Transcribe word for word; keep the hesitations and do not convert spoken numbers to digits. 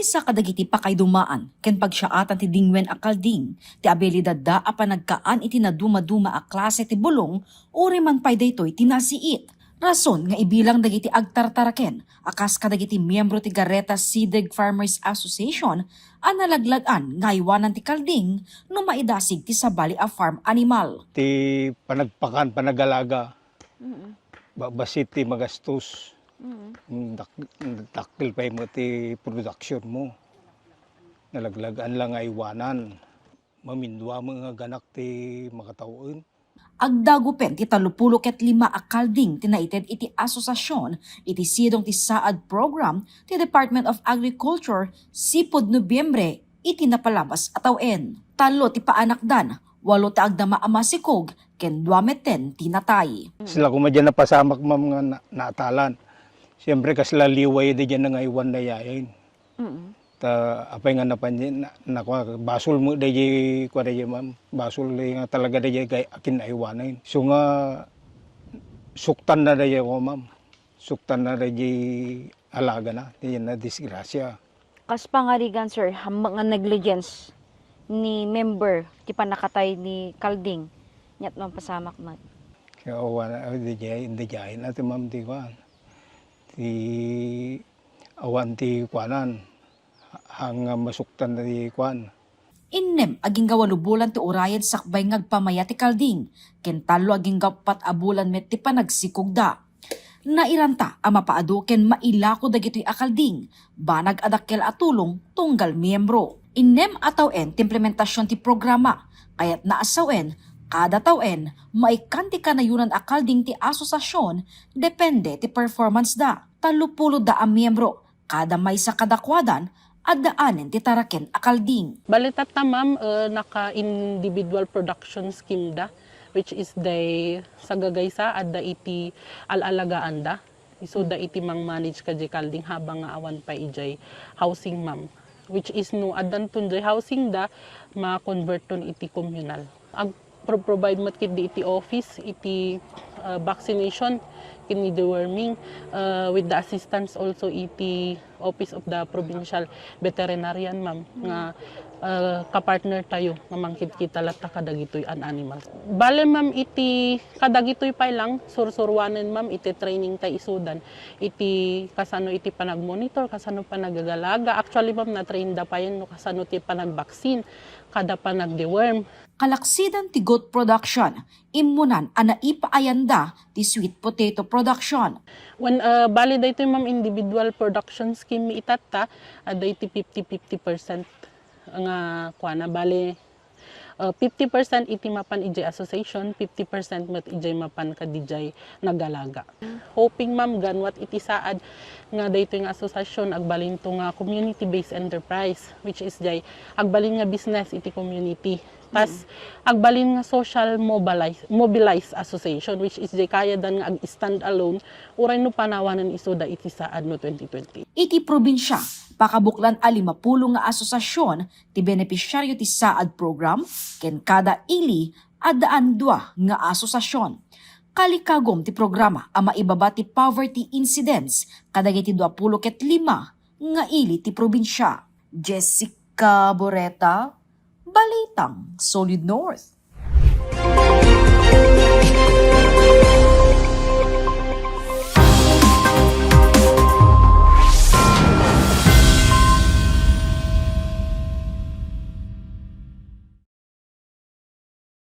Isa kadagiti pakaidumaan ken pagsiaatan ti dingwen a kalding ti abilidadda a panagkaan iti nadumaduma a klase ti bulong, uray man pay daytoy ti nasiit. Rason nga ibilang dagiti agtartaraken a kas kadagiti miyembro ti Gareta Sideg Farmers Association a nalaglag-an nga aywanan ti kalding no maidasig ti sabali a farm animal. Ti panagpakan, panagalaga, Mm. ba-, bassit ti magastos. Mm. Mm, dak-, dakkel pay met ti production mo. Nalaglag-an lang nga aywanan. Mamindua met nga ganak ti makatawen. Agdagupen ti tallopulo ket lima a kalding ti naited iti asosiasion iti sidong ti saad program ti Department of Agriculture sipud Nobyembre iti napalabas a tawen. Tallo ti paanakdan, walo ti agdama a masikog, ken dua metten ti natay. Sila koma diay napasamak, ma'am, nga na-, naatalan. Siyempre, kasla liway da diay nangaywan na yayen. Mm. Ta, apay nga napan-, na-, nakua, basol mo da diay, kua da diay, ma'am. Basol da nga talaga da diay kay akin aywanen. So nga, suktan na da diay, kua, ma'am. Suktan na da diay alagana, diay na disgrasya. Kas pangarigan, sir, hammek nga negligence ni member ti pannakatay ni Kalding, niat mapasamak met. Kaya awan, ah, di jay, di jay na ti ma'am ti kuan. Ti awan ti kuanan, ha-, hang masuktan ti kuan. Innem agingga walo bulan ti urayen sakbay nga agpamaya ti Kalding, ken tallo agingga uppat a bulan met ti panagsikogda. Nairanta a mapaadu ken mailako dagitoy a Kalding, banag a dakkel a tulong tunggal miyembro. Innem a tawen ti implementasion ti programa, kayatna a sawen, kada tawen, maikkan ti kanayonan a Kalding ti asosiasion, depende ti performance da. Tallopulo da a miyembro, kada maysa kadakuadan, addaanen ti taraken a Kalding. Bale, tatta, ma'am, eh, naka-individual production scheme da, which is day sagagaysa adda iti al-alagaanda. Isu da iti mang-manage kadi Kalding habang nga awan pay idiay housing, ma'am. Which is no addanton diay housing da, ma-convertton iti communal. Ag-, pro-, provide met ketdi iti office iti, uh, vaccination ken deworming, uh, with the assistance also iti Office of the Provincial Veterinarian, ma'am, nga, uh, kapartner tayo nga mangkitkita latta kadagitoy an animals. Bale, ma'am, iti kadagitoy pay lang, sursuruanen, ma'am, iti training tay isudan, iti kasano iti panagmonitor, kasano panagagalaga. Actually, ma'am, na-train da payen no kasano ti panagvaccine, kada panagdeworm. Kalaksidan ti goat production, immunan a naipaayanda ti sweet potato production. When, uh, bali daytoy, ma'am, individual production scheme mi itatta, adda iti fifty fifty percent nga kuana. Bali, uh, fifty percent iti mapan idiay association, fifty percent met idiay mapan kadidiay nagalaga. Hoping, ma'am, ganuat iti saad nga daytoy nga asosiasion agbalinto nga community-based enterprise, which is diay agbalin nga business iti community. Tas agbalin nga social mobilize, mobilized association, which is diay kayadan nga ag-stand alone, uray no panawanen isuda iti saad no twenty twenty. Iti probinsia, pakabuklan a limapulo nga asosiasion ti benepisiario ti saad program, ken kada ili, addaan dua nga asosiasion. Kalikagum ti programa a maibaba ti poverty incidence kadagiti duapulo ket lima nga ili ti probinsia. Jessica Boreta, Balitang Solid North.